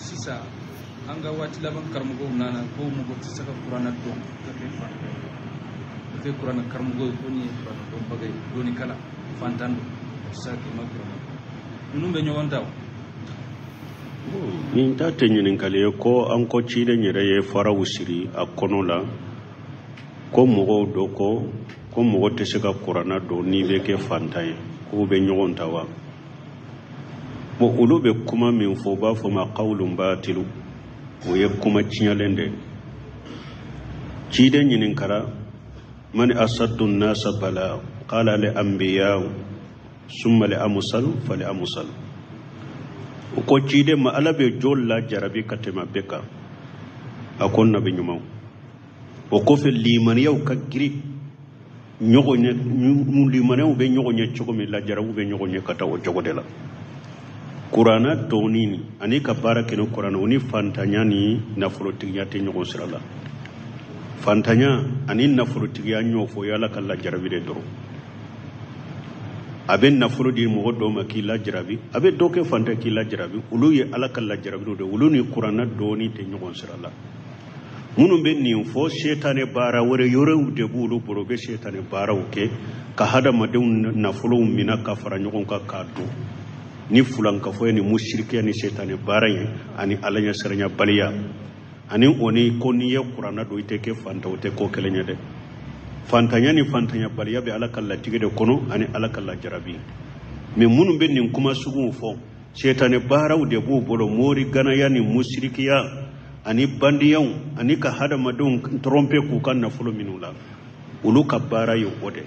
Sisan an ka waati laban karamɔgɔw nana ko mɔgɔ tɛ se ka kuranɛ dɔn ka kɛ fantan ye, ka kɛ kuranɛ karamɔgɔ ye, ko nin ye kuranɛ dɔnbaga ye, dɔnnikɛla fantan don, o tɛ se ka kɛ ma kuranɛ. Ninnu bɛ ɲɔgɔn ta o? Nin ta tɛ ɲininkali ye ko an ko ciden yɛrɛ ye faraw siri a kɔnɔ la ko mɔgɔw dɔ ko mɔgɔ tɛ se ka kuranna dɔn n'i bɛ kɛ fantan ye, k'u bɛ ɲɔgɔn ta wa? Bon, olu bɛ kuma min fɔ, u b'a fɔ ma kawulun batilu, o ye kuma tiɲɛlen de ye. Ciden ɲininkara mani asaddu nasa bala qala li anbiya summa li amusal fali amusal. O ko ciden ma Ala bɛ jɔn lajarabi ka tɛmɛ bɛɛ kan? A ko nabi ɲumanw. O kɔfɛ limaniyaw ka girin ɲɔgɔn ɲɛ, limaniyaw bɛ ɲɔgɔn ɲɛ cogo min, lajarabiw bɛ ɲɔgɔn ɲɛ ka taa o cogo de la. Kuranna dɔnni ni ani ka baara kɛ ni kuranna, o ni fantanya ni nafolotigiya tɛ ɲɔgɔn sira la. Fantanya ani nafolotigiya ɲɔgɔn fɔ, o ye Ala ka lajarabi de dɔrɔn. A bɛ nafolo di mɔgɔ dɔw ma k'i lajarabi, a bɛ dɔ kɛ fantan k'i lajarabi. Olu ye Ala ka lajarabi de, olu ni kuranna dɔnni tɛ ɲɔgɔn sira la. Minnu bɛ nin fɔ, setanɛ baara wɛrɛ yɔrɔw de b'olu bolo, u bɛ setanɛ baaraw kɛ ka hadamadenw nafolow minɛ ka fara ɲɔgɔn kan k'a dun ni fulankafɔ ye, ni musirikiya ni setanɛ baara ye, ani Ala ɲɛsiranyabaliya. Ani o ni ko n'i ye kuranna dɔn i tɛ kɛ fantan, o tɛ ko kelen ye dɛ. Fantanya ni fantanyabaliya bɛ Ala ka latigɛ de kɔnɔ ani Ala ka lajarabi. Mais minnu bɛ nin kuma suguw fɔ, setanɛ baaraw de b'u bolo, mori ganaya ni musirikiya ani bandiyaw ani ka hadamadenw tromper k'u ka nafolo minnu la, olu ka baara ye o de.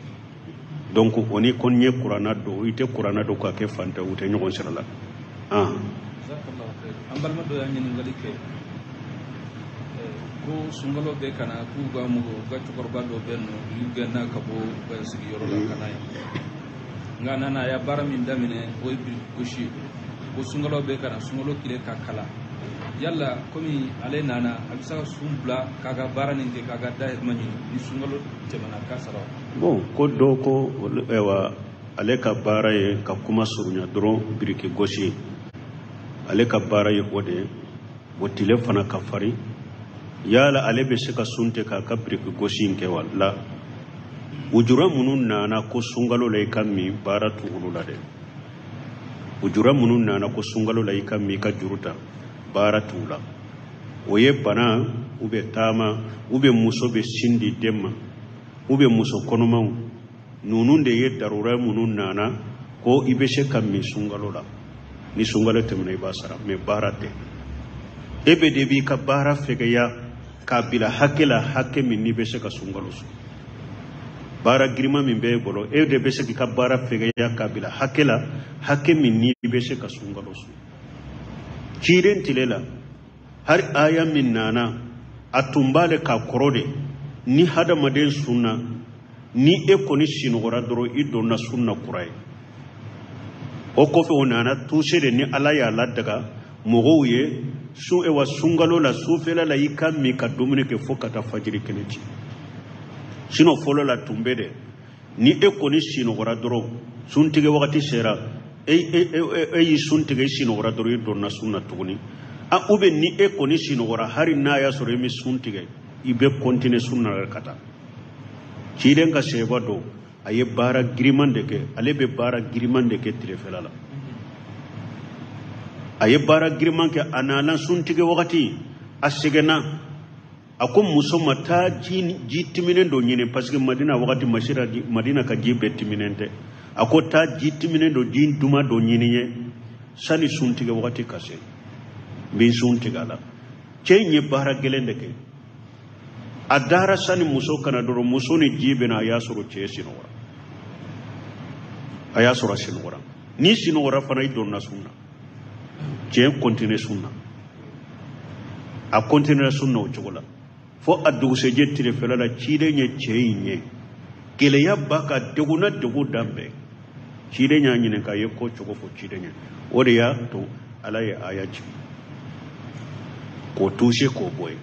Donc o ni ko n ye kuranna dɔn, i tɛ kuranna dɔn ka kɛ fantan, u tɛ ɲɔgɔn sira la. An balima dɔ y'a ɲininkali kɛ ko sunkalo bɛ ka na, k'u ka mɔgɔ, u ka cɛkɔrɔba dɔ bɛ nɔ, u y'u gɛnna ka bɔ u ka sigiyɔrɔ la ka na yan, nka nana a ya baara min daminɛ, o ye biriki gosi ye. Ko sunkalo bɛ ka na, sunkalo tile ka kala, yala komi ale nana, a bɛ se ka sun bila k'a ka baara nin kɛ, k'a ka dahirimɛ ɲini, ni sunkalo tɛmɛna k'a sara? Bon, ko dɔ ko ayiwa, ale ka baara ye ka kuma surunya dɔrɔn, biriki gosi, ale ka baara ye o de ye. O tile fana ka farin, yala ale bɛ se ka sun tɛ k'a ka biriki gosi in kɛ wa? La, ujura minnu nana ko sunkalo la i ka min, baara t'u olu la dɛ. Ujura minnu nana ko sunkalo la i ka min, i ka juru ta, baara t'u la. O ye bana u bɛ taama, u bɛ muso bɛ sin di den ma, u bɛ muso kɔnɔmaw, ninnu de ye darura minnu nana ko i bɛ se ka min sunkalo la. Ni sunkalo tɛmɛna, i b'a sara, mais baara tɛ. E bɛ de b'i ka baara fɛgɛya k'a bila hakɛ la, hakɛ min n'i bɛ se ka sunkalo sun. Baara girinma min bɛ e bolo, e de bɛ se k'i ka baara fɛgɛya k'a bila hakɛ la, hakɛ min n'i bɛ se ka sunkalo sun. Ciden tile la, hali aya min nana, a tun b'ale k'a kɔrɔ de ni hadamaden sunna, ni e kɔni sinɔgɔra dɔrɔn, i donna sunna kura ye. O kɔfɛ o nana tuse de ni Ala y'a ladaga mɔgɔw ye sun, ewa sunkalo la, sufɛla la, i ka min ka dumuni kɛ fo ka taa fajiri kɛnɛ ci. Sinon fɔlɔ la tun bɛ dɛ, ni e kɔni sinɔgɔra dɔrɔn, suntigɛ wagati sera, e y'i sun tigɛ, i sinɔgɔra dɔrɔn, i donna sun na tuguni. A ou bien ni e kɔni sinɔgɔra, hali n'a y'a sɔrɔ i bɛ sun tigɛ, i bɛ continuer sun na ka taa. Ciden ka sɛba dɔ, a ye baara giriman de kɛ, ale bɛ baara giriman de kɛ tilefɛla la. A ye baara giriman kɛ, a nana suntigɛ wagati, a sɛgɛnna, a ko muso ma taa ji timinen dɔ ɲini, parce que Madina wagati masira, Madina ka ji bɛɛ timinen tɛ. A ko taa ji timinen dɔ, ji duman dɔ ɲini ye sani suntigɛ wagati ka se, n bɛ sun tigɛ a la. Cɛ in ye baara gɛlɛn de kɛ. A dara sani muso kana dɔrɔn, muso ni ji bɛ na, a y'a sɔrɔ cɛ sinɔgɔra, a y'a sɔrɔ a sinɔgɔra. N'i sinɔgɔra fana, i donna sun na. Cɛ continue sun na, a continue sun na o cogo la fo a dugusɛjɛ tilefɛla la. Ciden ye cɛ in ye gɛlɛya ba ka degunna degun dan bɛɛ. Ciden y'a ɲininka, a ye ko cogo fɔ ciden ye. O de y'a to Ala ye aya jigin k'o touché k'o bɔ yen.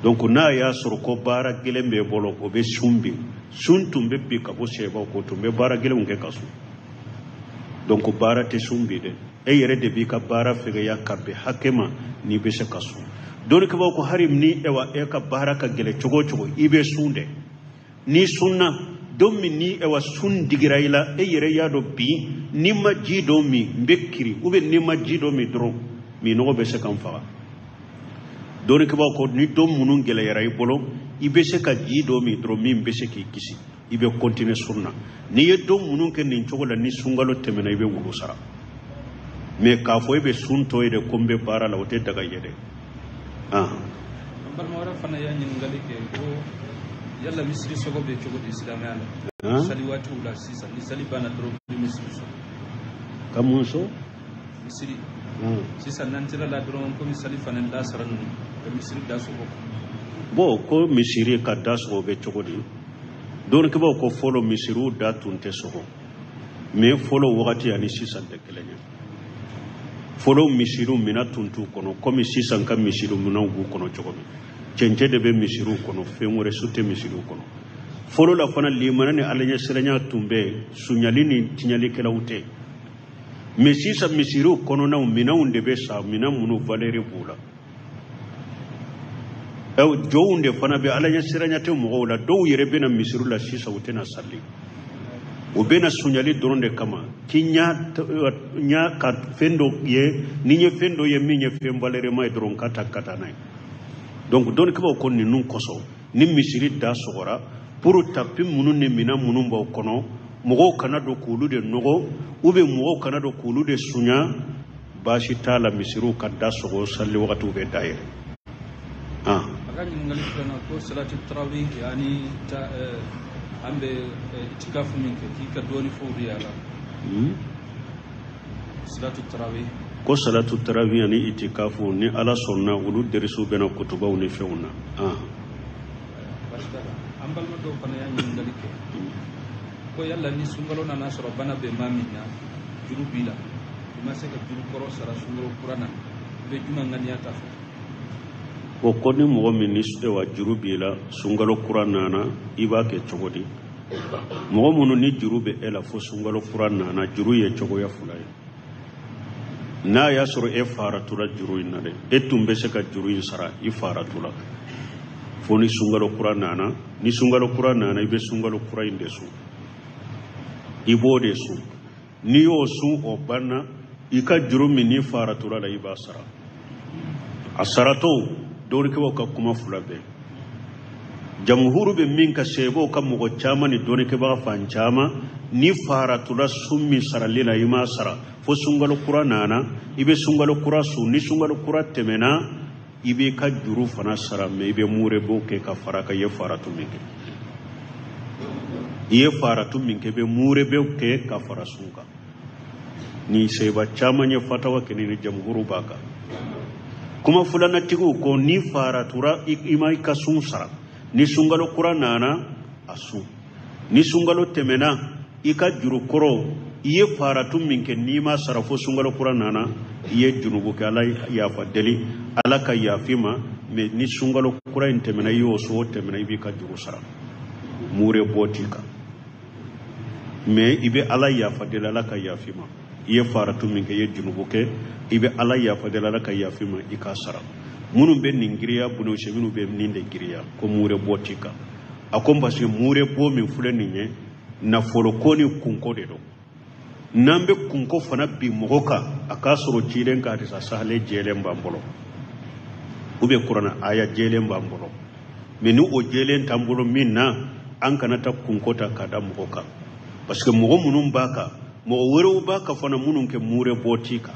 Donc n'a y'a sɔrɔ ko baara gɛlɛn b'e bolo, o bɛ sun bin. Sun tun bɛ bin ka bɔ sɛbaw ko tun bɛ baara gɛlɛnw kɛ ka sun. Donc baara tɛ sun bin dɛ. E yɛrɛ de b'i ka baara fɛgɛya ka bɛn hakɛ ma n'i bɛ se ka sun. Dɔnnikɛbaaw ko hali ni ewa e ka baara ka gɛlɛn cogo o cogo, i bɛ sun dɛ. N'i sunna don min ni ewa sun digira i la, e yɛrɛ y'a dɔn bi n'i ma ji dɔ min n bɛ kiri, ou bien n'i ma ji dɔ min dɔrɔn minnɔgɔ bɛ se ka n faga. Dɔnnikɛbaaw ko ni don minnu gɛlɛyara i bolo, i bɛ se ka ji dɔ min dɔrɔn min bɛ se k'i kisi, i bɛ continuer sun na. N'i ye don minnu kɛ nin cogo la, ni sunkalo tɛmɛna, i bɛ wulu sara. Mais k'a fɔ e bɛ sun tɔ ye dɛ ko n bɛ baara la, o tɛ daga ye dɛ. An balima wɛrɛ fana y'a ɲininkali kɛ ko yala misiri sɔgɔ bɛ cogo di silamɛya la? Sali waatiw la sisan, ni sali banna dɔrɔn i bɛ misiri sɔgɔ. Ka mun sɔn? Misiri. Sisan n'an tila la dɔrɔn, komi sali fana lasara ninnu, ka misiri da sɔgɔ. Bon, ko misiri ka da sɔgɔ bɛ cogo di? Dɔnnikɛbaaw ko fɔlɔ misiriw da tun tɛ sɔgɔ, mais fɔlɔ wagati ani sisan tɛ kelen ye. Fɔlɔ misiriw minɛn tun t'u kɔnɔ komi sisan ka misiriw minɛnw b'u kɔnɔ cogo min. Cɛncɛn de bɛ misiriw kɔnɔ, fɛn wɛrɛ su tɛ misiriw kɔnɔ. Fɔlɔ la fana limana ni alaɲɛsiranya tun bɛ, suɲali ni tiɲɛlikɛlaw tɛ. Mais sisan misiriw kɔnɔnaw minɛnw de bɛ sa, minɛn minnu valeur b'u la. Jɔnw de fana bɛ, alaɲɛsiranya tɛ mɔgɔw la. Dɔw yɛrɛ bɛ na misiriw la sisan, u tɛna sali, u bɛ na suɲali dɔrɔn de kama. K'i ɲa ka fɛn dɔ ye, ni n ye fɛn dɔ ye min ye fɛn valeur ma ye dɔrɔn, ka ta ka taa n'a ye. Donc dɔnnikɛbaaw ko ninnu kosɔn ni misiri da sɔgɔra, pour tapis minnu ni minɛn minnu b'aw kɔnɔ, mɔgɔw kana don k'olu de nɔgɔ, ou bien mɔgɔw kana don k'olu de suɲa, baasi t'a la misiriw ka da sɔgɔ, sali wagatiw bɛ dayɛlɛ. A ka ɲininkali filanan ko salatu tarawih ani ta an bɛ itikafu min kɛ, k'i ka dɔɔni fɔ olu y'a la. Salatu tarawih. Ko salatu tarawih ani itikafu, ni Ala sɔnna, olu derisiw bɛna kutubaw ni fɛnw na. Baasi t'a la. An balima dɔw fana y'a ɲininkali kɛ ko yala ni sunkalo nana sɔrɔ bana bɛ maa min na, juru b'i la, i ma se ka juru kɔrɔ sara, sunkalo kura na, i bɛ juma ŋaniya ta fɛ? O ko ni mɔgɔ min ni wa juru b'i la, sunkalo kura nana, i b'a kɛ cogo di? Mɔgɔ minnu ni juru bɛ e la fo sunkalo kura nana, juru ye cogoya fila ye. N'a y'a sɔrɔ e faratula juru in na dɛ, e tun bɛ se ka juru in sara, i faratula fo ni sunkalo kura nana. Ni sunkalo kura nana, i bɛ sunkalo kura in de sun, i b'o de sun. N'i y'o sun, o banna, i ka juru min n'i faratula la, i b'a sara. A saratɔ, dɔnnikɛbaaw ka kuma fila bɛɛ. Jamuhuru bɛ min ka sɛbɛw ka mɔgɔ caman ni dɔnnikɛbaga fan caman, ni faratula sun min sarali la, i m'a sara fo sunkalo kura nana, i bɛ sunkalo kura sun. Ni sunkalo kura tɛmɛna, i b'i ka juru fana sara, mais i bɛ murebɔ kɛ ka fara kan. I ye faratu min kɛ, i ye faratu min kɛ, i bɛ murebɔ kɛ ka fara sun kan. Ni sɛbɛ caman ye fatawa kɛ ni jamuhuru b'a kan. Kuma filanatigiw ko ni faratura, i ma i ka sun sara, ni sunkalo kura nana, a sun. Ni sunkalo tɛmɛna, i ka juru kɔrɔ, i ye faratu min kɛ, n'i ma sara fo sunkalo kura nana, i ye junubu kɛ, Ala yafa deli, Ala ka yafa i ma. Mais ni sunkalo kura in tɛmɛna, i y'o so, o tɛmɛna, i b'i ka juru sara, mure bɔ t'i kan. Mais i bɛ Ala yafa deli, Ala ka yafa i ma. I ye faratu min kɛ, i ye junubu kɛ, i bɛ Ala yafa deli, Ala ka yafa i ma, i k'a sara. Minnu bɛ nin giriya, bunɛsɛ minnu bɛ nin de giriya ko mure bɔ t'i kan, a ko parce que mure bɔ min filɛ nin ye, nafolo ko ni kunko de don. N'an bɛ kunko fana bin mɔgɔ kan, a k'a sɔrɔ ciden ka hadisa sahale jɛlen b'an bolo, ou bien kuranɛ aya jɛlen b'an bolo. Mais ni o jɛlen t'an bolo min na, an kana taa kunko ta k'a da mɔgɔ kan, parce que mɔgɔ minnu b'a kan, mɔgɔ wɛrɛw b'a kan fana minnu kɛ mure bɔ t'i kan.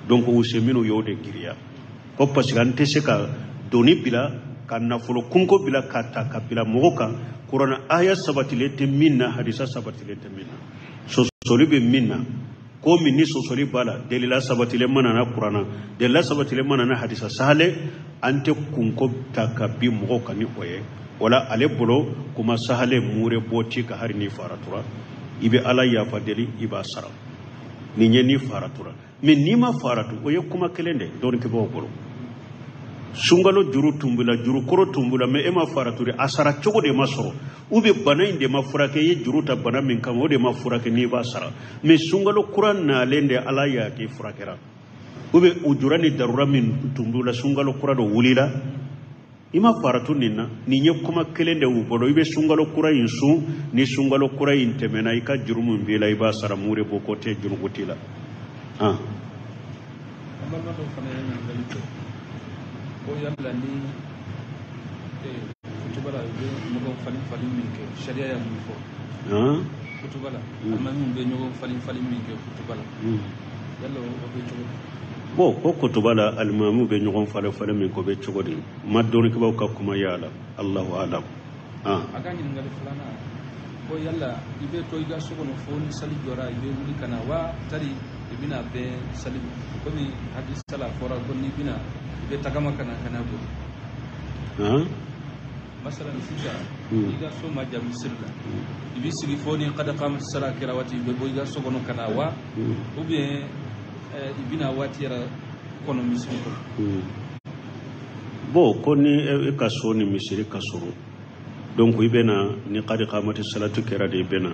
Donc u se minnu y'o de giriya ko parce que an tɛ se ka doni bila ka nafolo kunko bila ka ta ka bila mɔgɔ kan, kuranɛ aya sabatilen tɛ min na, hadisa sabatilen tɛ min na, sɔsɔli bɛ min na. Ko min ni sɔsɔli b'a la, delila sabatilen mana na kuranɛ, delila sabatilen mana na hadisa sahale, an tɛ kunko ta ka bin mɔgɔw kan ni o ye. Wala ale bolo kuma sahale, mure bɔ t'i kan, hali ni faratura, i bɛ Ala yafa deli, i b'a sara. Nin ye ni faratura. Mais n'i ma faratu, o ye kuma kelen de dɔnnikɛbaaw bolo. Sunkalo juru tun b'i la, juru kɔrɔ tun b'i la, mais e ma faratu de, a sara cogo de ma sɔrɔ, ou bien bana in de ma furakɛ, i ye juru ta bana min kama, o de ma furakɛ n'i b'a sara. Mais sunkalo kura nalen de Ala y'a kɛ furakɛra, ou bien ujura ni darura min tun b'i la, sunkalo kura dɔ wulila, i ma faratu nin na. Nin ye kuma kelen de y'u bolo. I bɛ sunkalo kura in sun, ni sunkalo kura in tɛmɛna, i ka juru min b'i la, i b'a sara, mure bɔ ko tɛ juruko t'i la. An balima dɔw fana ye ɲininkali kɛ ko yala ni kutuba la u bɛ ɲɔgɔn falen falen min kɛ, sariya ye mun fɔ? Kutuba la alimamiw bɛ ɲɔgɔn falen falen min kɛ kutuba la, yala o bɛ cogo di? Bon, ko kutuba la alimamiw bɛ ɲɔgɔn falen falen min kɛ, o bɛ cogo di? Ma dɔnnikɛbaaw ka kuma y'a la, Allahu alam. A ka ɲininkali filanan ko yala i bɛ to i ka so kɔnɔ fo ni sali jɔra i bɛ wuli ka na wa, tari i bɛna bɛn sali komi hadisa la fɔra ko n'i bɛna i bɛ tagama ka na boli. Masalan sisan i ka so ma jan misiri la, i bɛ sigi fo ni kad qamati sala kɛra waati i bɛ bɔ i ka so kɔnɔ ka na wa, ou bien i bɛna waati yɛrɛ kɔnɔ misiri kɔnɔ? Bon, ko ni e ka so ni misiri ka sɔrɔ, donc i bɛna ni kad qamati salatu kɛra de i bɛna.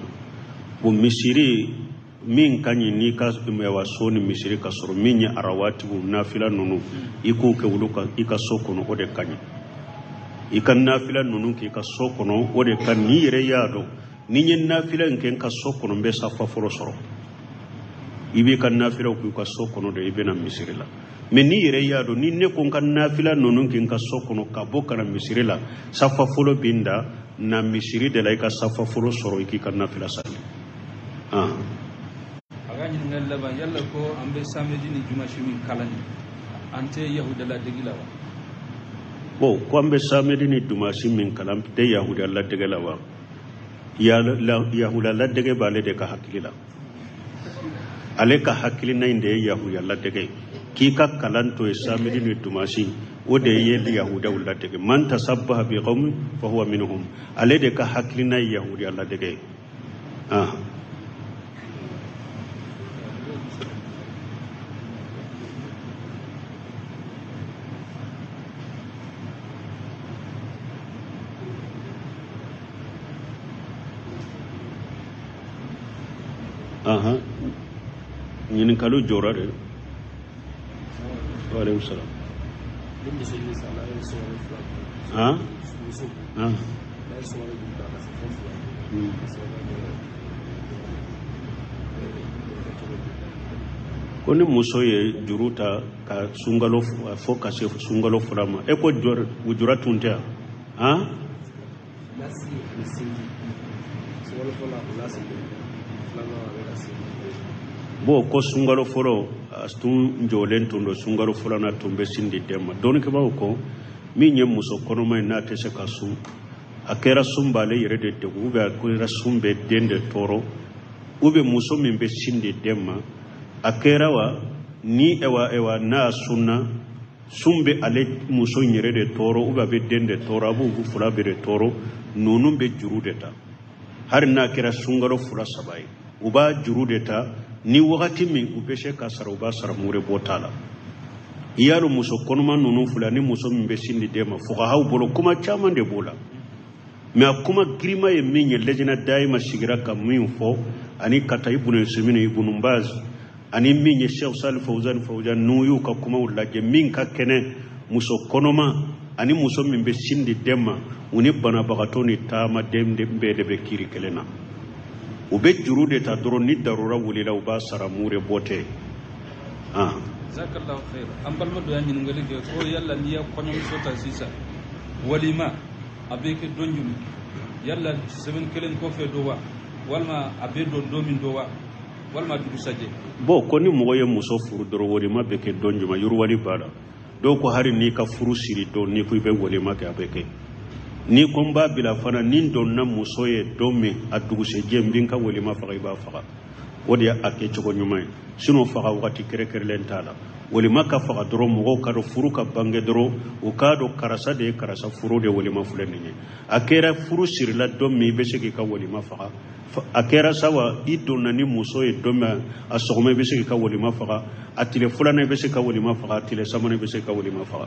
Bon, misiri min ka ɲi n'i ka so ni misiri ka sɔrɔ, min ye arawatibu nafila ninnu i k'o kɛ olu ka i ka so kɔnɔ, o de ka ɲi. I ka nafila ninnu k'i ka so kɔnɔ, o de ka ɲi. N'i yɛrɛ y'a dɔn ni n ye nafila in kɛ n ka so kɔnɔ, n bɛ safa fɔlɔ sɔrɔ, i b'i ka nafilaw k'i ka so kɔnɔ de, i bɛna misiri la. Mais n'i yɛrɛ y'a dɔn ni ne ko n ka nafila ninnu kɛ n ka so kɔnɔ ka bɔ ka na misiri la, safa fɔlɔ bɛ n da, na misiri de la i ka safa fɔlɔ sɔrɔ, i k'i ka nafila sali. A ka ɲininkali laban, yala ko an bɛ samedi ni dimanche min kalan nin, an tɛ yahudiya ladege la wa? Bon, ko an bɛ samedi ni dimanche min kalan, an tɛ yahudiya ladege la wa? Yahudiya ladege b'ale de ka hakili la. Ale ka hakilina in de ye yahudiya ladege ye. K'i ka kalan to ye samedi ni dimanche, o de ye yahudiyaw ladege. Man tasabbaha bi qaumin fa huwa minhum. Ale de ka hakilina ye yahudiya ladege ye. Ɲininkaliw jɔra de. Wa aleykum salam. Ko ni muso ye juru ta ka sunkalo fo ka se sunkalo fila ma, e ko jura tun tɛ yan? Bon, ko sunkalo fɔlɔ a tun jɔlen tun don, sunkalo filanan tun bɛ sin di den ma. Dɔnnikɛbaaw ko min ye muso kɔnɔma ye n'a tɛ se ka sun, a kɛra sun b'ale yɛrɛ de degun, ou bien a kɛra sun bɛ den de tɔɔrɔ, ou bien muso min bɛ sin di den ma, a kɛra wa ni ewa n'a sunna, sun bɛ ale muso in yɛrɛ de tɔɔrɔ, ou bien a bɛ den de tɔɔrɔ, a b'u fila bɛɛ de tɔɔrɔ, ninnu bɛ juru de ta. Hali n'a kɛra sunkalo fila saba ye, u b'a juru de ta. Ni wagati min u bɛ se ka sara, u b'a sara, mure bɔ t'a la. I y'a dɔn muso kɔnɔma ninnu fila ni muso min bɛ sin di den ma, fuqahaw bolo kuma caman de b'o la. Mais a kuma girima ye min ye, lajina dayima sigira ka min fɔ, ani ka taa Ibnu Usaymin, Ibnu Baz, ani min ye Cheikh Salih Fawzan Fawzan, n'u y'u ka kumaw lajɛ, min ka kɛnɛ muso kɔnɔma ani muso min bɛ sin di den ma, u ni banabagatɔ ni taamaden bɛɛ de bɛ kiiri kelen na. U bɛ juru de ta dɔrɔn, ni darura wulila u b'a sara, mure bɔ tɛ. Jazakallahu khair. An balima dɔ y'a ɲininkali kɛ ko yala n'i ye kɔɲɔmuso ta sisan, walima a bɛ kɛ don jumɛn? Yala semaine kelen kɔfɛ don wa, walima a bɛ don don min don wa, walima dugusajɛ? Bon, ko ni mɔgɔ ye muso furu dɔrɔn, walima bɛ kɛ don jumɛn? Yiriwali b'a la. Dɔw ko hali n'i ka furu siri don, n'i ko i bɛ walima kɛ, a bɛ kɛ. Ni ko n b'a bila fana, ni n donna muso ye don min, a dugusɛjɛ n bɛ n ka walima faga, i b'a faga. O de ye a kɛcogo ɲuman ye. Sinon faga wagati kɛrɛnkɛrɛnlen t'a la. Walima ka faga dɔrɔn, mɔgɔw ka dɔn furu ka bange dɔrɔn, u k'a dɔn karisa de ye karisa furu de walima filɛ nin ye. A kɛra furu sirila don min, i bɛ se k'i ka walima faga. A kɛra sa wa, i donna ni muso ye don min, a sɔgɔma i bɛ se k'i ka walima faga, a tile filanan i bɛ se ka walima faga, a tile sabanan i bɛ se ka walima faga.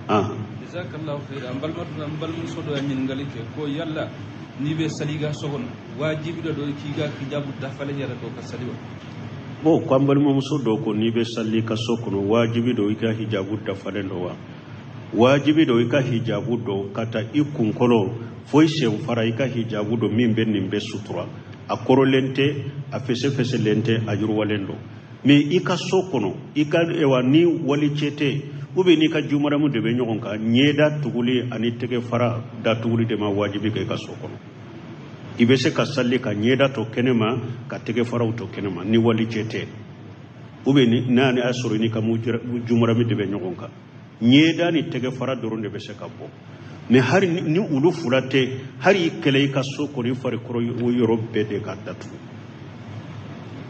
Jazakallahu khair. An balima an balimamuso dɔ ye ɲininkali kɛ ko yala n'i bɛ sali i ka so kɔnɔ, wajibi dɔ don k'i ka hijabu dafalen yɛrɛ dɔn ka sali wa? Bon, ko an balimamuso dɔ ko n'i bɛ sali i ka so kɔnɔ, wajibi don i ka hijabu dafalen don wa? Wajibi don i ka hijabu don ka taa i kunkolo fo i senfara, i ka hijabu don min bɛ nin bɛ sutura, a kɔrɔlen tɛ, a fɛsɛfɛsɛlen tɛ, a yiriwalen don. Mais i ka so kɔnɔ, i ka ewa ni walicɛ tɛ ou bien n'i ka jumaramu de bɛ ɲɔgɔn kan, ɲɛda tuguli ani tɛgɛ fara datuguli de ma wajibi kɛ i ka so kɔnɔ. I bɛ se ka sali ka ɲɛda to kɛnɛma, ka tɛgɛ faraw to kɛnɛma ni walicɛ tɛ, ou bien n'a y'a sɔrɔ n'i ka jumarami de bɛ ɲɔgɔn kan, ɲɛda ni tɛgɛ fara dɔrɔn de bɛ se ka bɔ. Mais hali ni olu fila tɛ, hali i kɛlɛ i ka so kɔnɔ, i farikolo o yɔrɔ bɛɛ de ka datugu.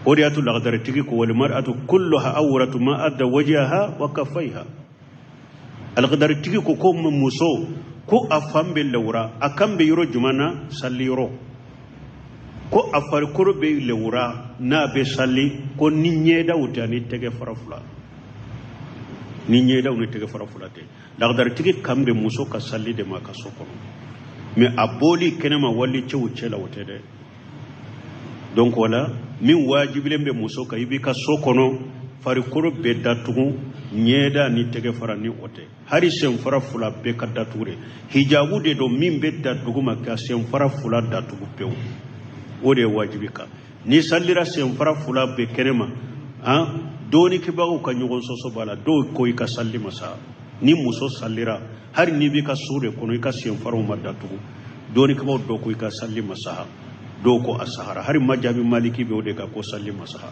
O de y'a to lagadaritigi ko walmar'atu kulluha awratu ma adda wajhaha wa kaffayha. Alagadaritigi ko muso ko a fan bɛ lawura, a kan bɛ yɔrɔ jumɛn na? Sali yɔrɔ. Ko a farikolo bɛ lawura n'a bɛ sali, ko ni ɲɛdaw tɛ ani tɛgɛ fara fila, ni ɲɛdaw ni tɛgɛ fara fila tɛ. Lagadaritigi kan bɛ muso ka sali de ma ka so kɔnɔ, mais a bɔli kɛnɛma wali cɛw cɛ la, o tɛ dɛ. Donc wala min wajibilen bɛ muso kan, i b'i ka so kɔnɔ, farikolo bɛɛ datugu, ɲɛda ni tɛgɛ fara ni o tɛ, hali senfara fila bɛɛ ka datugu de. Hijabu de don min bɛ da dugu ma ka senfara fila datugu pewu, o de ye wajibi kan. N'i salira senfara fila bɛɛ kɛnɛma, han, dɔɔnikɛbagaw ka ɲɔgɔn sɔsɔ b'a la. Dɔw ko i ka sali ma sa, ni muso salira hali n'i b'i ka so de kɔnɔ, i ka senfaraw ma datugu, dɔɔnikɛbagaw dɔw ko i ka sali ma sa, dɔw ko a sahara. Hali majabi maliki bɛ o de kan ko sali ma saha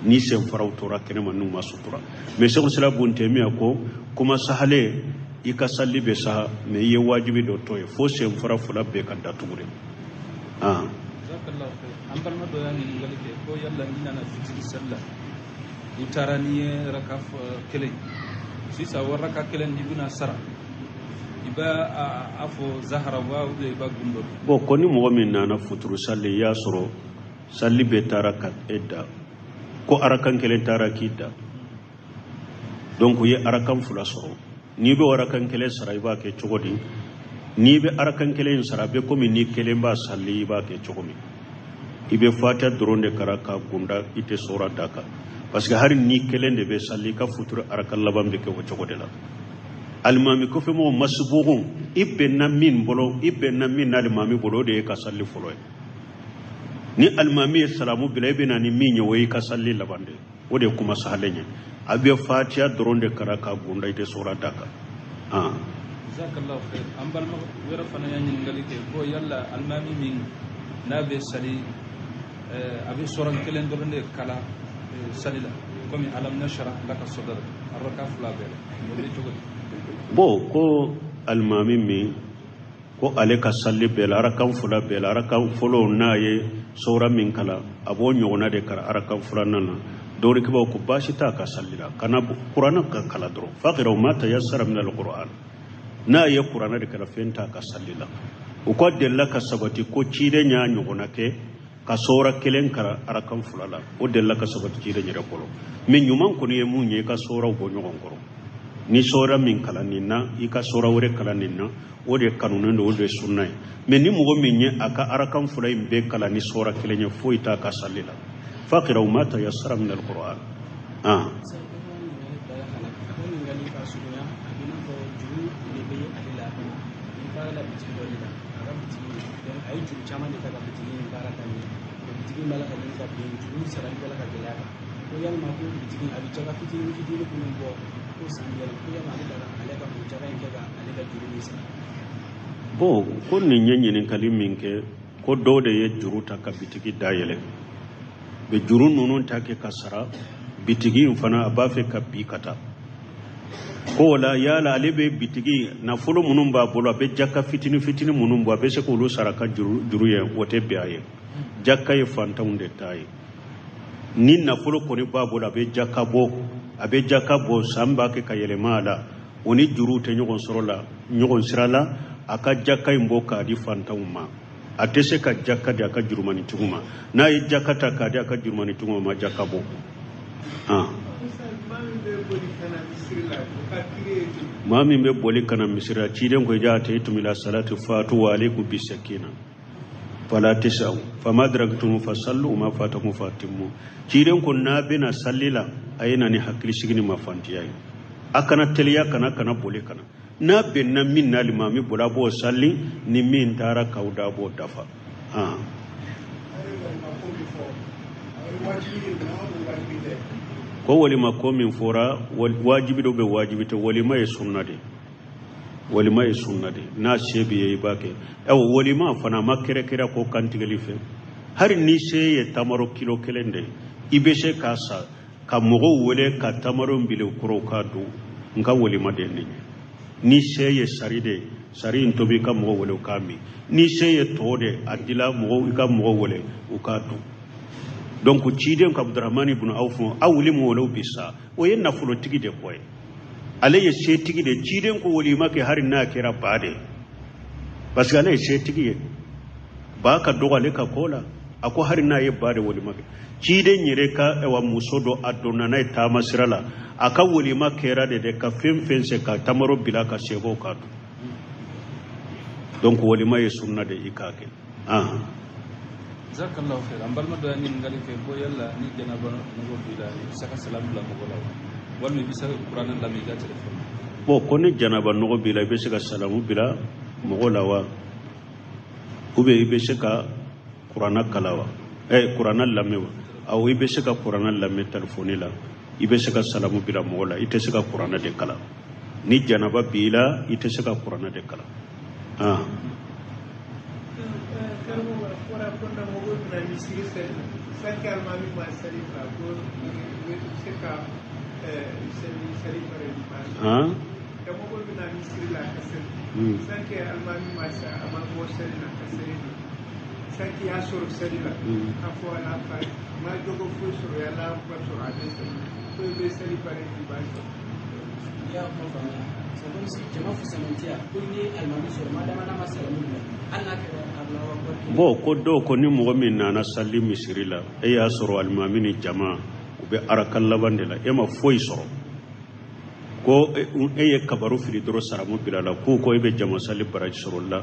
ni senfaraw tora kɛnɛma n'u ma sutura. Mais sɛku sira bun tɛmiya ko kuma sahalen, i ka sali bɛ saha, mais i ye wajibi dɔ to ye fo senfara fila bɛɛ ka datugu de. Jazakallahu khair. An balima dɔ y'a ɲininkali kɛ ko yala n'i nana fitiri sali la, u taara n'i ye raka kelen, sisan o raka kelen n'i bɛna sara, i b'a a fɔ zahara wa ou bien i b'a gundo? Bon, ko ni mɔgɔ min nana futuru sali, i y'a sɔrɔ sali bɛɛ taara ka e da, ko arakan kelen taara k'i da, donc u ye arakan fila sɔrɔ, n'i bɛ arakan kelen sara, i b'a kɛ cogo di? N'i bɛ arakan kelen in sara, a bɛ komi ni kelen b'a sali, i b'a kɛ cogo min, i bɛ fatiha dɔrɔn de kara ka gunda, i tɛ sɔrɔ da kan, parce que hali ni kelen de bɛ sali, i ka futuru arakan laban bɛ kɛ o cogo de la. Alimami kɔfɛmɔgɔ masibugun, i bɛnna min bolo, i bɛnna min n'alimami bolo, o de ye ka sali fɔlɔ ye. Ni alimami ye salamu bila, i bɛ na ni min ye, o y'i ka sali laban de ye. O de ye kuma sahalen ye. A bɛ fatiha dɔrɔn de kara ka gunda, i tɛ sɔrɔ da kan. Jazakallahu khair. An balima wɛrɛ fana y'a ɲininkali kɛ ko yala alimami min n'a bɛ sali, a bɛ sɔrɔ kelen dɔrɔn de kala sali la, komi alam nashrah laka sadrak, araka fila bɛɛ la, o bɛ cogo di? Bon, ko alimami min ko ale ka sali bɛɛ la, arakan fila bɛɛ la, arakan fɔlɔ n'a ye sɔra min kalan, a b'o ɲɔgɔnna de kalan arakan filanan na, dɔwɔrɛkɛbaw ko baasi t'a ka sali la, kana kuranɛ ka kalan dɔrɔn, faqra'u ma tayassara min al-Qur'an, n'a ye kuranɛ de kalan, fɛn t'a ka sali la. U ka delila ka sabati ko ciden y'a ɲɔgɔnna kɛ ka sɔra kelen kalan arakan fila la, o delila ka sabati ciden yɛrɛ bolo. Mais ɲuman kɔni ye mun ye, i ka sɔraw bɔ ɲɔgɔn kɔrɔ. Ni sɔra min kalan nin na, i ka sɔra wɛrɛ kalan nin na, o de kanunen don, o de ye sunna ye. Mais ni mɔgɔ min ye a ka arakan fila in bɛɛ kalan ni sɔra kelen ye, foyi t'a ka sali la. Faqra'u ma tayassara min al-Qur'an. Bon, ko nin ye ɲininkali min kɛ, ko dɔw de ye juru ta ka bitigi dayɛlɛ, bɛ juru ninnu ta kɛ ka sara bitigi in fana, a b'a fɛ ka bi ka taa ko o la, yala ale bɛ bitigi nafolo minnu b'a bolo, a bɛ jaka fitini fitini minnu bɔ, a bɛ se k'olu sara ka juru ye? O tɛ bɛn a ye. Jaka ye fantanw de ta ye. Ni nafolo kɔni b'a bolo, a bɛ jaka bɔ, a bɛ jaka bɔ, san b'a kɛ ka yɛlɛma a la, o ni juruw tɛ ɲɔgɔn sɔrɔ la, ɲɔgɔn sira la, a ka jaka in bɔ k'a di fantanw ma. A tɛ se ka jaka di a ka jurumanitigiw ma. N'a ye jaka ta k'a di a ka jurumanitigiw ma, ma jaka bɔ. Maa min bɛ boli ka na misiri la, ciden ko ja ataytum ila salati fatu wa alaikum bisakina fala tasau fama adraktum fasallu ma fatakum fatimmu. Ciden ko n'a bɛna salli la, a ye na ni hakili sigi ni mafantiya ye, a kana teliya, kana boli kana n'a bɛnna min na limami bolo, a b'o salli, ni min taara k'aw da, a b'o dafa. Ko walima ko min fɔra wajibi dɔ bɛ, wajibi tɛ. Walima ye sunna de, walima ye sunna de, n'a se b'i ye i b'a kɛ. Awa walima fana ma kɛrɛkɛrɛ ko kantigɛli fɛ, hali ni se ye tamaro kilo 1 de ye, i bɛ se k'a san ka mɔgɔw wele ka tamaro bila u kɔrɔ u k'a dun. N ka walima de ye nin ye. Ni se ye sari de ye, sari in tobi i ka mɔgɔw wele u k'a min. Ni se ye tɔ de, a dila mɔgɔw, i ka mɔgɔw wele u k'a dun. Donc ciden ka Abdurahmani ibn Awf awlimu walaw bisa, o ye nafolotigi de kɔ ye, ale ye setigi de. Ciden ko walima kɛ hali n'a kɛra ba de, parce que ale ye setigi ye, ba ka dɔgɔ ale ka ko la. A ko hali n'a ye ba de walima kɛ. Ciden yɛrɛ ka wa muso dɔ a donna n'a ye taama sira la, a ka walima kɛra de ka fɛn fɛn se ka tamaro bila ka sɛbɛw ka dun. Donc walima ye sunna de, i k'a kɛ. Jazakallahu khair. An balima dɔ ye ɲininkali kɛ ko yala ni janaba nɔgɔ b'i la, i bɛ se ka salam bila mɔgɔ la wa, walima i bɛ se ka kuranɛ lamɛn i ka telefɔni na? Bon, ko ni janaba nɔgɔ b'i la, i bɛ se ka salamu bila mɔgɔ la wa, ou bien i bɛ se ka kuranɛ kalan wa, kuranɛ lamɛn wa? Awɔ, i bɛ se ka kuranɛ lamɛn telefɔni la, i bɛ se ka salamu bila mɔgɔ la, i tɛ se ka kuranɛ de kalan. Ni janaba b'i la, i tɛ se ka kuranɛ de kalan. Bon, ko dɔw ko ni mɔgɔ min nana sali misiri la, e y'a sɔrɔ alimami ni jama u bɛ araka laban de la, e ma foyi sɔrɔ, ko e ye kabaru fili dɔrɔn saramu bila la, k'u ko e bɛ jama sali baraji sɔrɔ la.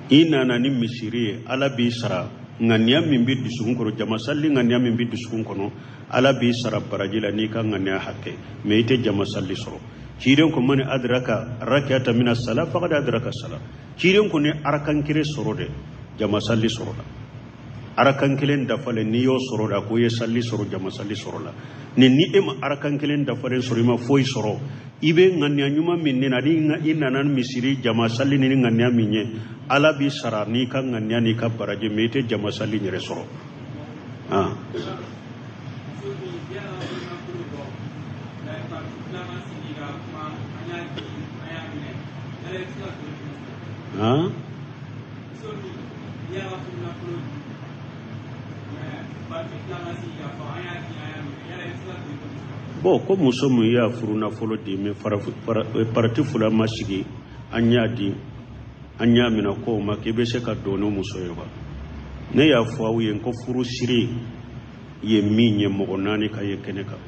I nana ni misiri ye, Ala b'i sara ŋaniya min bɛ dusukun kɔnɔ, jama sali ŋaniya min bɛ dusukun kɔnɔ, Ala b'i sara baraji la n'i ka ŋaniya hakɛ, mais i tɛ jama sali sɔrɔ. Ciden ko mani adraka rakiyata mina sala faqad adraka sala. Ciden ko ni arakan kelen sɔrɔ de, jama sali sɔrɔ la. Arakan kelen dafalen n'i y'o sɔrɔ la, ko i ye sali sɔrɔ, jama sali sɔrɔ la. Ni e ma arakan kelen dafalen sɔrɔ, i ma foyi sɔrɔ. I bɛ ŋaniya ɲuman min nina, ni i nana misiri jama sali ni ŋaniya min ye, Ala b'i sara n'i ka ŋaniya n'i ka baraji, mais i tɛ jama sali yɛrɛ sɔrɔ. Bon, ko muso min y'a furu nafolo di, mais parti fila ma sigi, an y'a di, an y'a minɛ, ko o ma k'i bɛ se ka don n'o muso ye wa? Ne y'a fɔ aw ye ko furu siri ye min ye, mɔgɔ 4 ka ye kɛnɛ kan.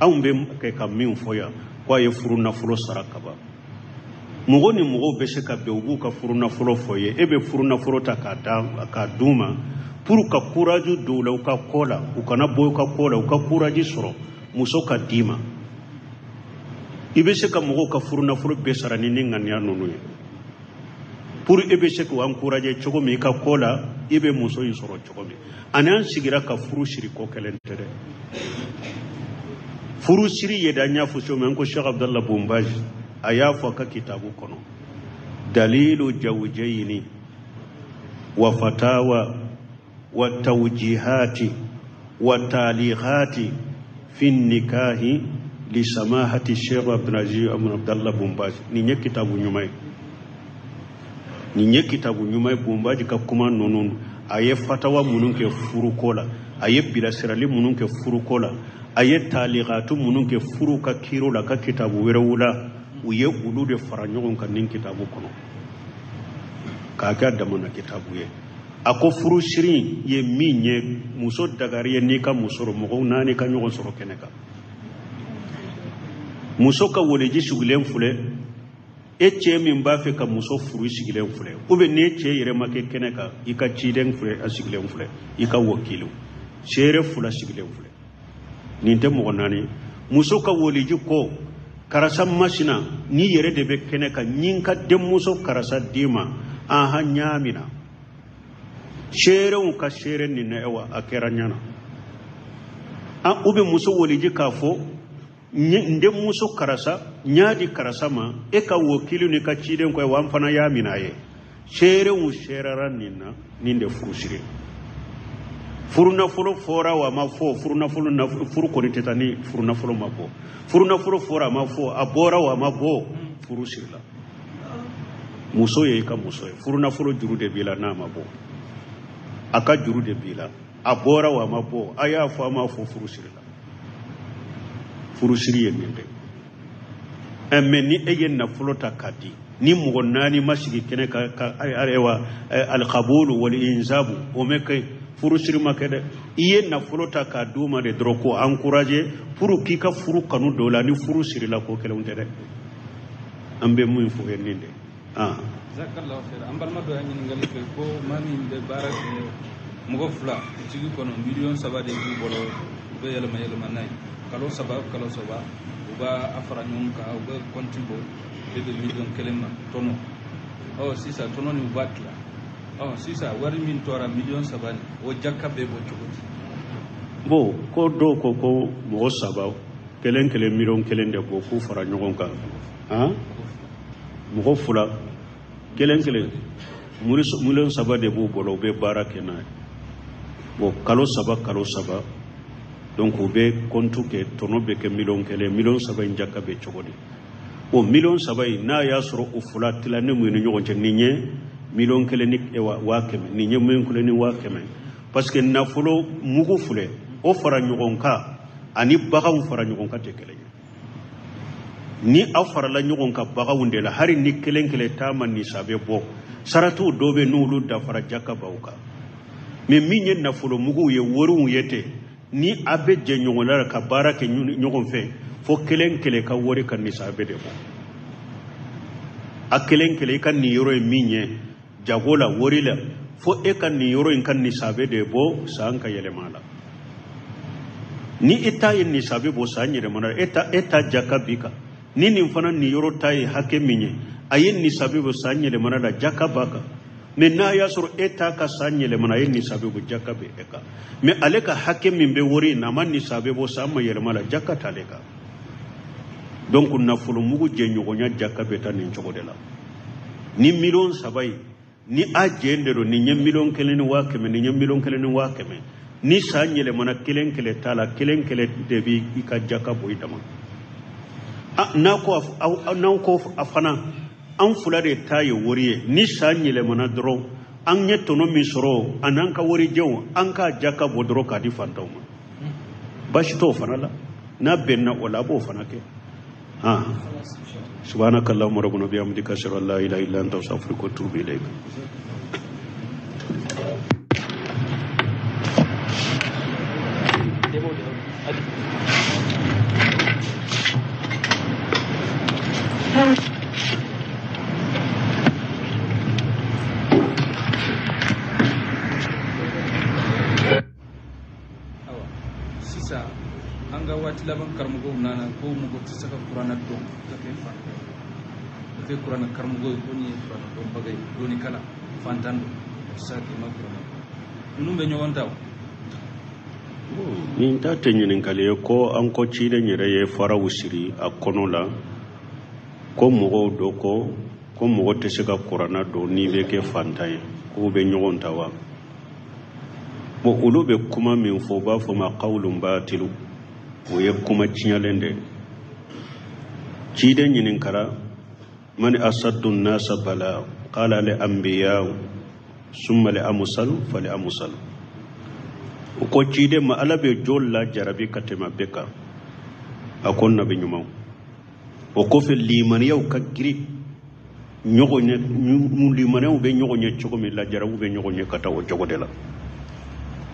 Anw bɛ kɛ ka min fɔ yan, ko a ye furu nafolo sara kaban. Mɔgɔ ni mɔgɔw bɛ se ka bɛn, u b'u ka furu nafolo fɔ ye, e bɛ furu nafolo ta k'a d'u ma pour ka courage don u la u ka ko la, u kana bɔ u ka ko la, u ka courage sɔrɔ muso ka d'i ma. I bɛ se ka mɔgɔw ka furu nafolo bɛɛ sara ni ŋaniya ninnu ye, pour e bɛ se k'u encourager cogo min i ka ko la, i bɛ muso in sɔrɔ cogo min. Ani an sigira ka furu siri ko kelen tɛ dɛ. Furu siri ye da, n y'a fɔ cogo min, ko Cheikh Abdallah Bombaj a y'a fɔ a ka kitabu kɔnɔ, dalilu jawjayni wa fatawa wa tawjihati wa talighati fi nikahi li samahati Cheikh Abdulaziz Abdallah Bombaj. Nin ye kitabu ɲuman ye, nin ye kitabu ɲuman ye. Bombaj ka kuma ninnu, a ye fatawa minnu kɛ furuko la, a ye bilasirali minnu kɛ furuko la, a ye talighatu minnu kɛ furu ka kiro la, ka kitabu wɛrɛw la, u ye olu de fara ɲɔgɔn kan nin kitabu kɔnɔ k'a kɛ a damana kitabu ye. A ko furusiri ye min ye, muso dagari ye n'i ka muso rɔ, mɔgɔw naani ka ɲɔgɔn sɔrɔ kɛnɛ kan. Muso ka woliji sigilen filɛ, e cɛ min b'a fɛ ka muso furu sigilen filɛ, ou bien n'e cɛ yɛrɛ ma kɛ kɛnɛ kan, i ka ciden filɛ, a sigilen filɛ, i ka wakilu seere fila sigilen filɛ. Nin tɛ mɔgɔ naani. Muso ka woliji ko karisa masina, n'i yɛrɛ de bɛ kɛnɛ kan, ni n ka denmuso karisa d'i ma, ahan ɲaamina. Seerew ka seere nin na, wa a kɛra ɲana. An u bɛ muso woliji k'a fɔ n denmuso karisa n y'a di karisa ma, e ka wakilu ni ka ciden kɔ, wa an fana y'a minɛ a ye. Seerew seerara nin na, nin de furusiri. Furunafolo fɔra wa ma fɔ, furunafolo furu kɔni tɛ taa ni furunafolo ma bɔ. Furunafolo fɔra a ma fɔ, a bɔra wa ma bɔ, furu sirila. Muso ye i ka muso ye, furunafolo juru de b'i la n'a ma bɔ, a ka juru de b'i la, a bɔra wa ma bɔ, a y'a fɔ a ma fɔ, furu sirila. Furusiri ye nin de. Mɛ ni e ye nafolo ta k'a di, ni mɔgɔ naani ma sigi kɛnɛ kan, ka ayiwa alikabulu wali inzabu, o mɛ kɛ, furusiri ma kɛ dɛ. I ye nafolo ta k'a d'u ma de dɔrɔn k'o encourager pour k'i ka furu kanu don la, ni furu sirila ko kelenw tɛ dɛ. An bɛ mun fɔ ye nin de. Jazakallahu khair. An balima dɔ y'a ɲininkali kɛ ko maa min bɛ baara kɛ mɔgɔ fila bitigi kɔnɔ, 3 millions de b'u bolo, u bɛ yɛlɛma yɛlɛma n'a ye kalo saba kalo saba, u b'a fara ɲɔgɔn kan, u bɛ kɔnti bɔ, u bɛ bɛn 1 million ma tɔnɔ. Ɔ sisan tɔnɔ nin u b'a tila. Ɔ sisan wari min tora 3 millions nin, o jaka bɛ bɔ cogo di? Bon, ko dɔw ko ko mɔgɔ saba kelen kelen 1 million de bɔ k'u fara ɲɔgɔn kan. Han, mɔgɔ fila kelen kelen 3 millions de b'u bolo, u bɛ baara kɛ n'a ye. Bon, kalo saba kalo saba, donc u bɛ kɔntu kɛ, tɔnɔ bɛ kɛ 1 million, 3 millions in jaka bɛ cogo di? O 3 millions in, n'a y'a sɔrɔ o fila tilannen mun ni ɲɔgɔn cɛ, nin ye 1 million ni 100 000, nin ye 1 million ni 100 000, parce que nafolo mugu filɛ, o fara ɲɔgɔn kan ani baganw fara ɲɔgɔn kan tɛ kelen ye. Ni aw farala ɲɔgɔn kan baganw de la, hali ni kelen kelen t'a ma nisabe bɔ, saratiw dɔw bɛ n'olu dafara jaka b'aw kan. Mais min ye nafolo muguw ye, wariw ye ten, ni a bɛ jɛ ɲɔgɔn la ka baara kɛ ɲɔgɔn fɛ, fo kelen kelen ka wari ka nisabe de bɔ. A kelen kelen i ka nin yɔrɔ ye min ye jago la, wari la, fo e ka nin yɔrɔ in ka nisabe de bɔ san ka yɛlɛma la. Ni e ta ye nisabe bɔ san yɛlɛmana, e ta jaka b'i kan. Ni nin fana nin yɔrɔ ta ye hakɛ min ye, a ye nisabe bɔ san yɛlɛmana la, jaka b'a kan. Mais n'a y'a sɔrɔ e ta ka san yɛlɛmana, a ye nisabe bɔ, jaka bɛ e kan. Mais ale ka hakɛ min bɛ wari in na, a ma nisabe bɔ san ma yɛlɛma la, jaka t'ale kan. Donc nafolo mugu jɛɲɔgɔnya jaka bɛ taa nin cogo de la. Ni 3 millions ye, ni a jɛn de don, nin ye 1 million ni 100 000, nin ye 1 million ni 100 000, ni san yɛlɛmana kelen kelen t'a la, kelen kelen de b'i ka jaka bɔ i dama. N'a ko n'aw ko a fana an fila de ta ye wari ye, ni san yɛlɛmana dɔrɔn an ye tɔnɔ min sɔrɔ a n'an ka warijɛw, an k'a jaka bɔ dɔrɔn k'a di fantanw ma, baasi t'o fana la. N'a bɛnna o la, a b'o fana kɛ. Subhanaka allahumma rabbana bihamdika ashhadu an la ilaha illa anta astaghfiruka wa atubu ilayk. Awa sisan an ka waati laban karamɔgɔw nana ko mɔgɔ tɛ se ka kuranɛ dɔn ka kɛ fantan ye, ka kɛ kuranɛ karamɔgɔ ye, ko nin ye kuranɛ dɔnbaga ye, dɔnnikala fantan don, o tɛ se ka kɛ i ma kuranɛ dɔn. Ninnu bɛ ɲɔgɔn ta o. Nin ta tɛ ɲininkali ye ko an ko ciden yɛrɛ ye faraw siri a kɔnɔ la, ko mɔgɔw dɔ ko mɔgɔ tɛ se ka kuranɛ dɔn n'i bɛ kɛ fantan ye, k'u bɛ ɲɔgɔn ta wa? Bon, olu bɛ kuma min fɔ, u b'a fɔ ma qawlun batilu, o ye kuma tiɲɛlen de ye. Ciden ɲininkara man asaddu nasa bala qala li anbiya summa li amsalu fa li amsalu. O ko ciden ma ala bɛ jɔn la jarabi ka tɛmɛ bɛɛ kan, a ko nabi ɲumanw. O kɔfɛ limaniyaw ka girin, Ɲɔgɔn ɲɛ, limanaw bɛ ɲɔgɔn ɲɛ cogo min, lajarabiw bɛ ɲɔgɔn ɲɛ ka taa o cogo de la.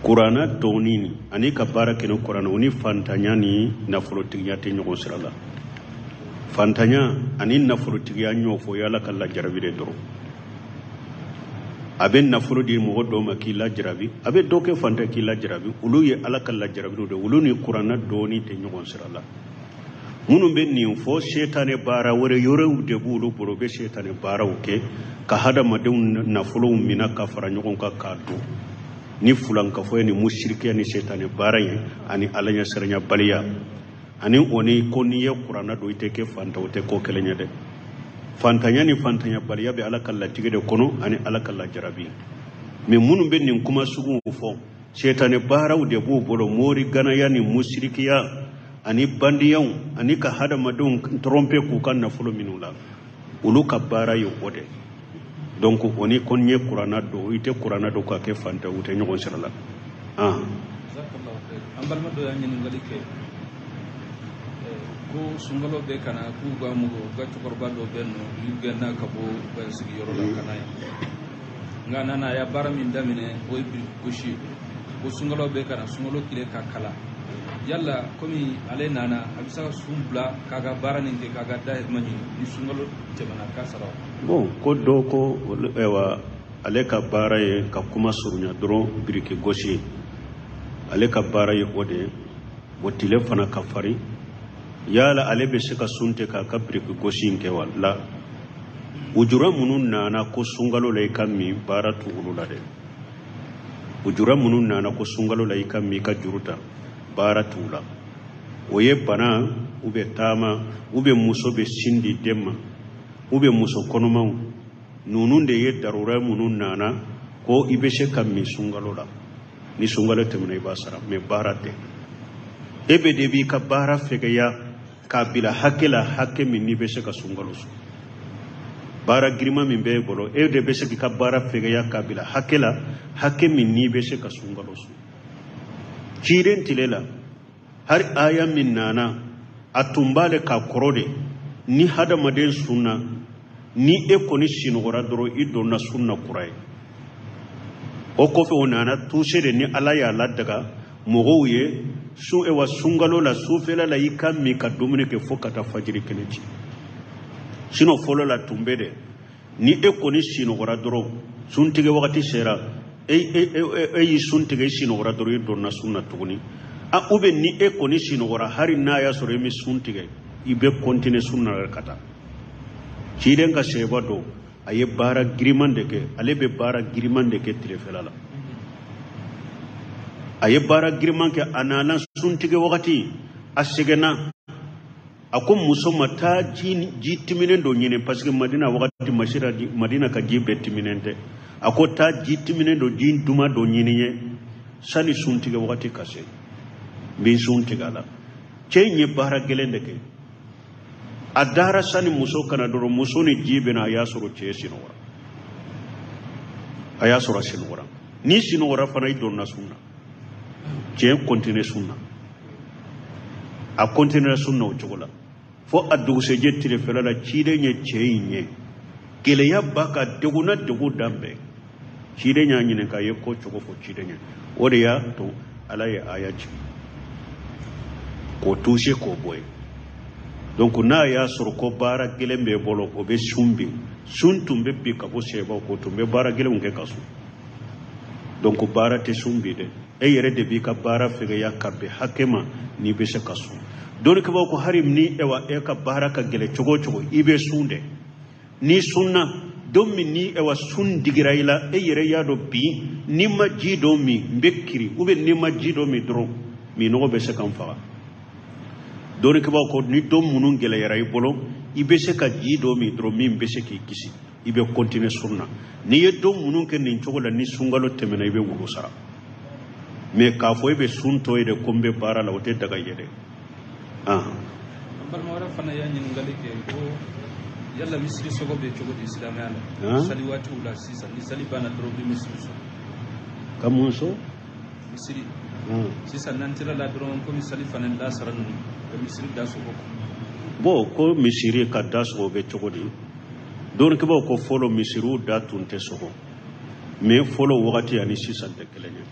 Kuranna dɔnni ani ka baara kɛ ni kuranna, o ni fantanya ni nafolotigiya tɛ ɲɔgɔn sira la. Fantanya ani nafolotigiya ɲɔgɔn fɔ, o ye Ala ka lajarabi de dɔrɔn. A bɛ nafolo di mɔgɔ dɔw ma k'i lajarabi, a bɛ dɔ kɛ fantan k'i lajarabi. Olu ye Ala ka lajarabi de, olu ni kuranna dɔnni tɛ ɲɔgɔn sira la. Minnu bɛ nin fɔ, setanɛ baara wɛrɛ yɔrɔw de b'olu bolo, u bɛ setanɛ baaraw kɛ ka hadamadenw nafolow minɛ ka fara ɲɔgɔn kan k'a dun ni fulankafɔ ye, ni musirikiya ni setanɛ baara ye, ani Ala ɲɛsiranyabaliya. Ani o ni ko n'i ye kuranna don i tɛ kɛ fantan, o tɛ ko kelen ye dɛ. Fantanya ni fantanyabaliya bɛ Ala ka latigɛ de kɔnɔ ani Ala ka lajarabi. Mais minnu bɛ nin kuma suguw fɔ, setanɛ baaraw de b'u bolo, mori ganaya ni musirikiya ani bandiyaw ani ka hadamadenw tromper k'u ka nafolo minnu la, olu ka baara ye o de. Donc o ni ko n'i ye kuranna don i tɛ kuranna don k'a kɛ fantan, u tɛ ɲɔgɔn sira la. An balima dɔ y'a ɲininkali kɛ ko sunkalo bɛ ka na, k'u ka mɔgɔ, u ka cɛkɔrɔba dɔ bɛ nɔ, u y'u gɛnna ka bɔ u ka sigiyɔrɔ la ka na yan, nka a nana, a ya baara min daminɛ, o ye biriki gosi ye. Ko sunkalo bɛ ka na, sunkalo tile ka kala, yala komi ale nana, a bɛ se ka sun bila k'a ka baara nin kɛ, k'a ka dahirimɛ ɲini, ni sunkalo tɛmɛna k'a sara? Bon, ko dɔ ko ayiwa, ale ka baara ye ka kuma surunya dɔrɔn, biriki gosi, ale ka baara ye o de ye. O tile fana ka farin, yala ale bɛ se ka sun tɛ k'a ka biriki gosi in kɛ wa? La, ujura minnu nana ko sunkalo la i ka min, baara t'olu la dɛ. Ujura minnu nana ko sunkalo la i ka min, i ka juru ta, baara t'u la. O ye bana, u bɛ taama, u bɛ muso bɛ sin di den ma, u bɛ muso kɔnɔmaw, ninnu de ye darura minnu nana ko i bɛ se ka min sunkalo la. Ni sunkalo tɛmɛna, i b'a sara, mais baara tɛ. E bɛ de b'i ka baara fɛgɛya k'a bila hakɛ la, hakɛ min n'i bɛ se ka sunkalo sun. Baara girinma min b'e bolo, e de bɛ se k'i ka baara fɛgɛya k'a bila hakɛ la, hakɛ min n'i bɛ se ka sunkalo sun. Ciden tile la, hari aya min nana, a tun b'ale k'a kɔrɔ de, ni hadamaden sunna, ni e kɔni sinɔgɔra dɔrɔn, i donna sunna kura ye. O kɔfɛ, o nana tuse de ni Ala y'a ladaga mɔgɔw ye sun, ewa, sunkalo la, sufɛla la, i ka min ka dumuni kɛ fo ka taa fajiri kɛnɛ ci. Sinon fɔlɔ la tun bɛ dɛ, ni e kɔni sinɔgɔra dɔrɔn, suntigɛ wagati sera, e e e y'i sun tigɛ, i sinɔgɔra dɔrɔn, i donna sun na tuguni. A ou bien ni e kɔni sinɔgɔra, hali n'a y'a sɔrɔ i bɛ sun tigɛ, i bɛ continuer sun na ka taa. Ciden ka sɛba dɔ, a ye baara giriman de kɛ, ale bɛ baara giriman de kɛ tilefɛla la. A ye baara giriman kɛ, a nana suntigɛ wagati, a sɛgɛnna, a ko muso ma: taa ji timinen dɔ ɲini, parce que Madina wagati masira, Madina ka ji bɛɛ timinen tɛ. A ko: taa ji timinen dɔ, ji duman dɔ ɲini ye, sani suntigɛ wagati ka se, n bɛ sun tigɛ a la. Cɛ in ye baara gɛlɛn de kɛ. A dara sani muso kana dɔrɔn, muso ni ji bɛna, a y'a sɔrɔ cɛ sinɔgɔra, a y'a sɔrɔ a sinɔgɔra. N'i sinɔgɔra fana, i donna sun na. Cɛ continuer sun na, a continuer sun na o cogo la fo a dugusɛjɛ tilefɛla la. Ciden ye cɛ in ye, gɛlɛya ba ka degunna, degun dan bɛɛ. Ciden y'a ɲininka, a ye ko cogo fɔ ciden ye. O de y'a to Ala ye aya jigin k'o touché, k'o bɔ yen. Donc n'a y'a sɔrɔ ko baara gɛlɛn b'e bolo, o bɛ sun bin. Sun tun bɛ bin ka bɔ sɛbaw ko tun bɛ baara gɛlɛnw kɛ ka sun. Donc baara tɛ sun bin dɛ, e yɛrɛ de b'i ka baara fɛgɛya ka bɛn hakɛ ma n'i bɛ se ka sun. Dɔnnikɛbaaw ko hali ni ewa e ka baara ka gɛlɛn cogo o cogo, i bɛ sun dɛ. N'i sunna don min, ni ewa sun digira i la, e yɛrɛ y'a dɔn bi n'i ma ji dɔ min, n bɛ kiri, ou bien n'i ma ji dɔ min dɔrɔn, minnɔgɔ bɛ se ka n faga. Dɔnnikɛbaaw ko ni don minnu gɛlɛyara i bolo, i bɛ se ka ji dɔ min dɔrɔn min bɛ se k'i kisi, i bɛ continuer sun na. N'i ye don minnu kɛ nin cogo la, ni sunkalo tɛmɛna, i bɛ wulu sara. Mais k'a fɔ e bɛ sun tɔ ye de ko n bɛ baara la, o tɛ daga ye dɛ. An balima wɛrɛ fana y'a ɲininkali kɛ ko yala misiri sɔgɔ bɛ cogo di silamɛya la, sali waatiw la? Sisan ni sali banna dɔrɔn, u bɛ misiri sɔgɔ. Ka mun so? Misiri. Sisan n'an tila la dɔrɔn, komi sali fana lasara ninnu, ka misiri da sɔgɔ. Bon, ko misiri ka da sɔgɔ bɛ cogo di? Dɔnnikɛbaaw ko fɔlɔ misiriw da tun tɛ sɔgɔ, mais fɔlɔ wagati ani sisan tɛ kelen ye.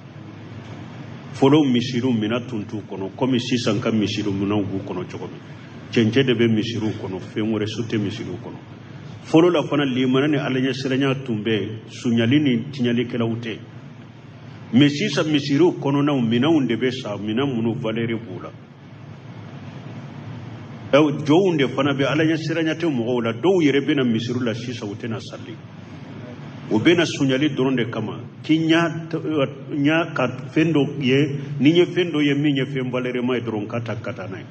Fɔlɔ misiriw minɛn tun t'u kɔnɔ komi sisan ka misiriw minɛnw b'u kɔnɔ cogo min. Cɛncɛn de bɛ misiriw kɔnɔ, fɛn wɛrɛ su tɛ misiriw kɔnɔ. Fɔlɔ la fana limana ni alaɲɛsiranya tun bɛ yen, suɲali ni tiɲɛlikɛlaw tɛ. Mais sisan misiriw kɔnɔnaw minɛnw de bɛ sa, minɛn minnu valeur b'u la. Jɔnw de fana bɛ, alaɲɛsiranya tɛ mɔgɔw la. Dɔw yɛrɛ bɛna misiriw la sisan, u tɛna sali, u bɛna suɲali dɔrɔn de kama. K'i ɲa ka fɛn dɔ ye, ni n ye fɛn dɔ ye min ye fɛn valeurma ye dɔrɔn, ka ta ka taa n'a ye.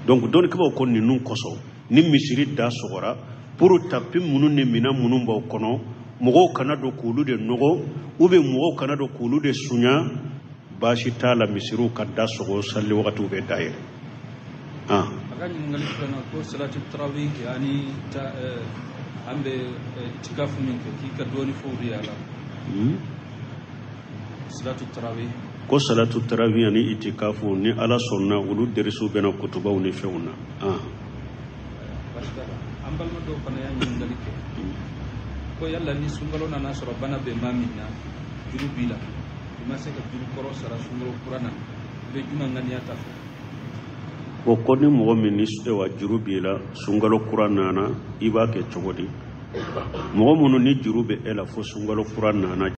Donc dɔnnikɛbaaw ko ninnu kosɔn ni misiri da sɔgɔra, pour tapis minnu ni minɛn minnu b'aw kɔnɔ, mɔgɔw kana don k'olu de nɔgɔ, ou bien mɔgɔw kana don k'olu de suɲa, baasi t'a la misiriw ka da sɔgɔ, sali wagatiw bɛ dayɛlɛ. A ka ɲininkali filanan ko salatu tarawih ani ta an bɛ itikafu min kɛ, k'i ka dɔɔni fɔ olu y'a la. Salatu tarawih. Ko salatu tarawih ani itikafu, ni Ala sɔnna, olu derisiw bɛna kutubaw ni fɛnw na. Baasi t'a la. An balima dɔw fana y'a ɲininkali kɛ ko yala ni sunkalo nana sɔrɔ bana bɛ maa min na, juru b'i la, i ma se ka juru kɔrɔ sara, sunkalo kura na, i bɛ juma ŋaniya ta fɛ? O ko ni mɔgɔ min ni wa juru b'i la, sunkalo kura nana, i b'a kɛ cogo di? Mɔgɔ minnu ni juru bɛ e la fo sunkalo kura nana.